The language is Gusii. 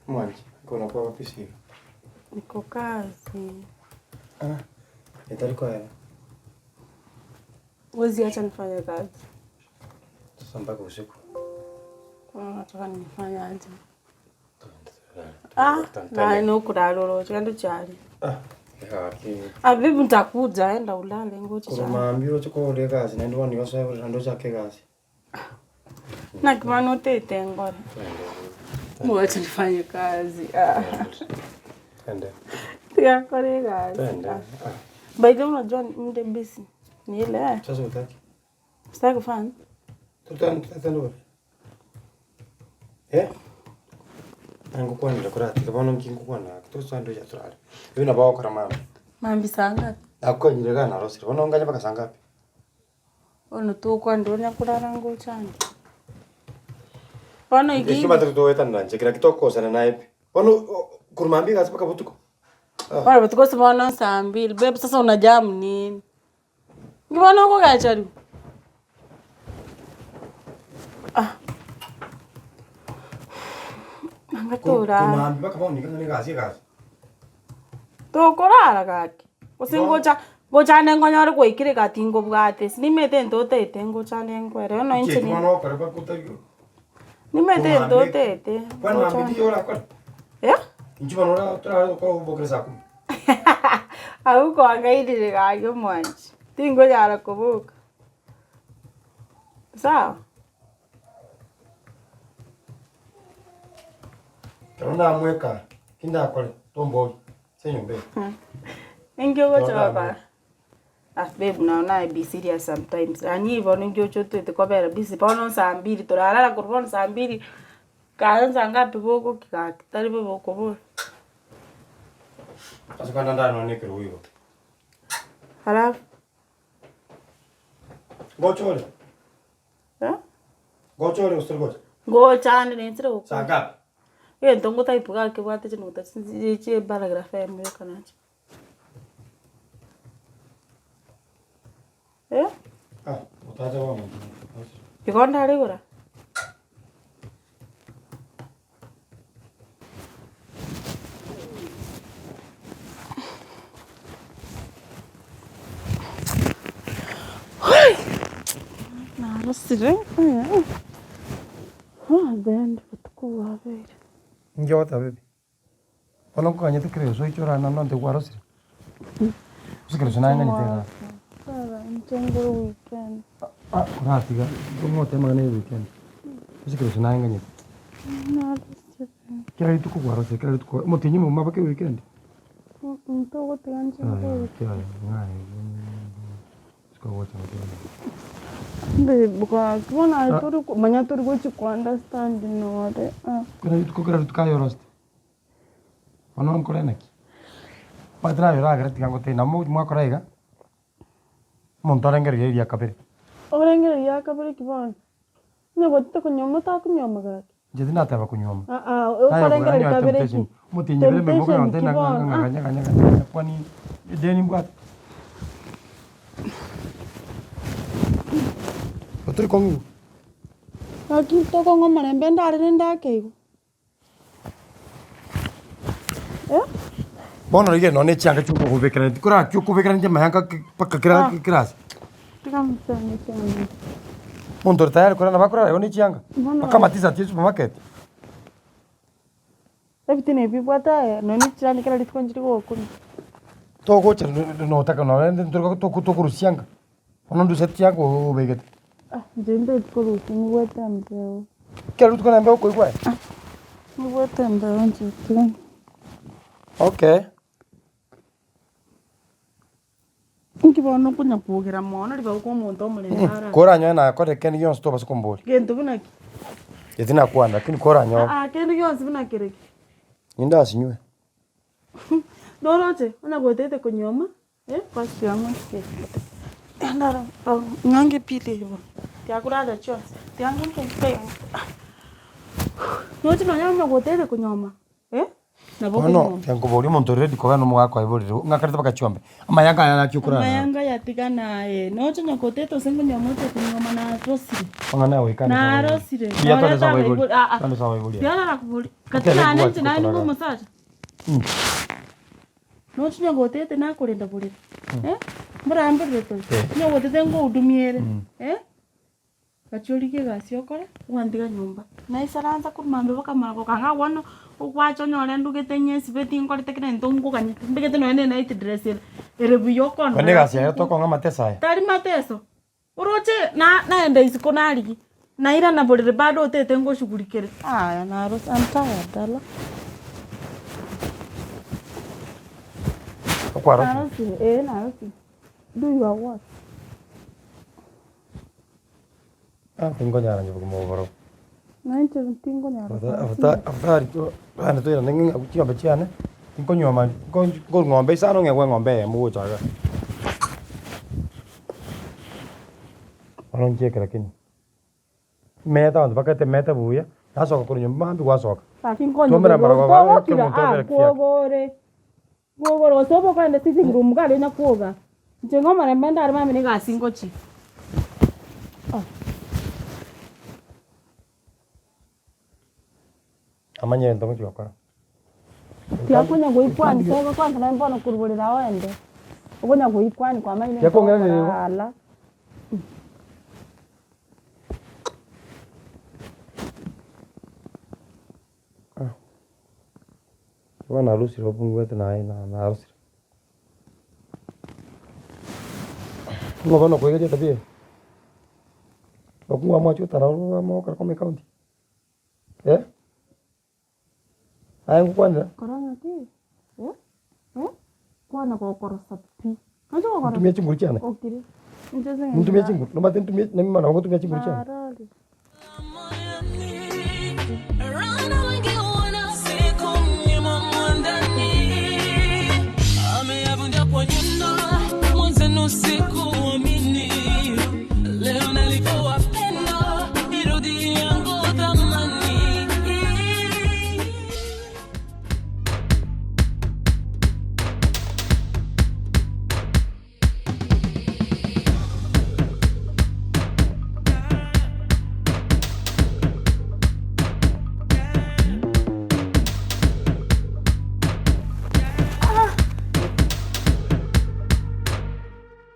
Omwanchi, nkona kwaba busy iga. Niko kazi. Ah, etari koera. Huwezi acha nifanye kazi. Sasa mpaka usiku. Unataka nifanye aje? Ah, na nokurara oroche kende chari. Ah, gaki. Ah, babe nitakuja, enda ulale ngoche Korwa chari. mambia oroche kogora egasi naende bono igo osoe borere naende ochake egasi. Naki bono otete nkore? Mwache nifanye kazi. Ah. Twende. Tiga nkore egasi. Twende. Ah. By the way unajua ninde busy. Ni ile. Sasa hutaki? Sitaki kufanya. Twende twende borere. Eh? Ngokwanire koratiga bono nki ngokwana gaki tosoe ndoche torare. Ebi nabo ogokora mambia. Mambia saa ngapi? Nakokonyire igaa narosire, bono nganye mpaka saa ngapi? Bono tokwanire onya korara ngocha ande. Bono Ekio iki omanyete togoetanera inche kera ki togokosana naye pi. Bono korwa mambia egasi mpaka botuko. Ah. Bono botuko ase bono saa mbili, babe sasa unajam nini? Inki bono okogecha riu? Ah. Anga Korwa torara. mambia mpaka bono iga ng'a egasi egasi. Tokorara gaki, gose ngocha ngocha ande nkonyore gwaikire gati nkobwate ase nimanyete ntotete ngocha ande nkwere bono inche Eki ni bono ogokora mpaka otari nimanyete ntotete Kwani ngocha mambia ande. tiyo orakore? Eh? Inchuo bono ora torare okobokera saa kumi. Abwo kwangairire gaki omwanchi, tingonyara koboka, sawa? Ekero ndamweka, ki ndakore? Tombori ase enyomba eye. Ninki ogocha gokora? Ah babe nonye naye be serious sometimes, yaani bono inki oche otwete kobera busy, bono saa mbiri torarara korwa bono saa mbiri, kare nsa ngapi bogokia gaki, tari bobe okobora. Ase kande ndare nonye na ekerogo igo. Halafu? Ngocha ore? Eh? Ngocha ore gose tori gocha? Ngocha ande nensire gokwana. Saa ngapi? Egento ngotype iga kebwate chinota chie paragraph eyemo yoka nache. Eh? Ah, otacha bono. Igo ndare gora? Narosire then obotuko bwabeire. Inki ogoteba baby? Bono nkoganyete kera egesu oiche orare naende onte kwarosire? Gose kera egesu naye nganyete igaa. Baba inche ngore weekend. Ah oratiga ngoteba amang'ana ya weekend. Gose kera egesu naye nganyete. Narosire. Kera rituko kwarosire kera rituko omotienyi omogima mpaka eweekend? Ntogotiga inche ngore weekend. Babe gaki bono aye tori manya tori gochi ko understand nore ah. Kera rituko kera rituko aye orosete. Bono nkore naki? Omanyete naye oragere tiga ngotebie nabo mogochi mwakora iga, omonto arengereria eria kabere. Orengereria eria kabere ki bono? Onye gotete konyuoma otakonyuoma gaki? Inche tinateba konyuoma. Ah ah, okorengereria kabere ki? Omotienyi bere emeremo Temptation okonyora ki bono? ng'a ganya ganya ganya kwani edeni mbwate. Otori kong'igwa? Gaki tokong'a omorembe ndare rende ake igo. Bono rigereria nonye ne chianga chi'okogobekerania tikorachia okobekerania chiamayanka mpaka kera kera ase. Omonto ore tayari korara nabo akorara igo ne chianga, mpaka amatisati ya esupermarket. Ebitina ebi bibwate aye nonye ne chirani kera rituko nchiri gokumia. Togocha notaka nonye tokorusia chianga, bono ndusia chianga obegete. Inche ntaeti korusia nibwate embeo. Kera rituko na embeo okoigwa aye? Nibwate embeo inche tiga. Okay. Inki bono okonya kwogera mono ribaga kwa omonto omorembe arare. Koranyore nakorire kende gionsi tobasa komboria. Gento buna ki? Inche tinakwana lakini koranyore. Aa kende gionsi buna kere ki? Nindasinywe. Noroche onya goetete konyuoma. Ng'ange pili igo, tiakorara chionsi, tiga ng'ange ntoche nonya onye gotete konyuoma eh. Nabo Bono okonyuoma. tiga nkoborie omonto ore ready kogenda omogaka oye borere ng'akarete mpaka chiombe, amayanga aya naki okorara naro. Amayanga aya tiga naye, noche onye goteta ase nkonyuoma oche konyuoma narosire. Amang'ana aya goika ande ase abaibori. Narosire, Mbuya twende ase noreta abaibori, abaibori aa, twende ase abaibori aba. tiarara kobori, Ekero gati nane egwachia inche naye nigo gotoraga. omosacha. Noche onye gotete nakorenda borere, eh, mboramborere tore, Eh. onye gotete nkohudumia ere, eh. Gachia origie egasi okore, gwantiga nyomba. Naisaransa korwa mambia mpaka marogoba ng'a bono, ogwacha onyore ndugete nyesibeti nkorete kera egento nkoganyete, mbegete nonye na enight dress ere, ere buya okondora Korende egasi yaye tokong'a amateso aya. Tari mateso, oroche na naenda isiko narigia, nairana borere bado otete ngoshughulikere, aya narose I'm tired ala. Okwarosire? Narosire, eh narosire, do your worst. Ah, tinkonyara inche bogima obo barobwo. Na inche tinkonyara Afadha- kobua afadha- Afadhali tu naende toirane ng'a ng'a chiombe chiane, tinkonyuoma nko nkorwa ng'ombe isano ng'egwe eng'ombe eyemo gocha igaa. Bono nchieke lakini, meta abanto bakagete meta buya, nasoka korwa nyomba mambia gwasoka. Gaki nkonye Twamera korwa marogoba ekero kwagokire omonto aa abere kifiaka. kwogore kwogore gose obe okogenda sitting room iga aria onya kwoga. Inche ng'a omorembe ndare mambia na egasi ngochia. Amanye egento ngochia gokora. Tiakonya goikwania sogo kwanza naye bono korwa borere aoende, okonya goikwania kwamanyire Tiakong'iraneria igo. ala. Bono narusire obong'wete naye na narusire. Ng'o bono okoigeria etabia eye? Okong'u amache otara ororo mogokora koma ekaunti eh? Aye ngokwanera? Kora ng'aki? Eh? Eh? Kwana gokorosa pi. Nonche gokorosa? Ntumie chinguru chiane? Okire. Inche ase eng'encho Ntumie ya- chinguru? Nomanyete ntumie nabo ngotumia chinguru chiane? Narorire.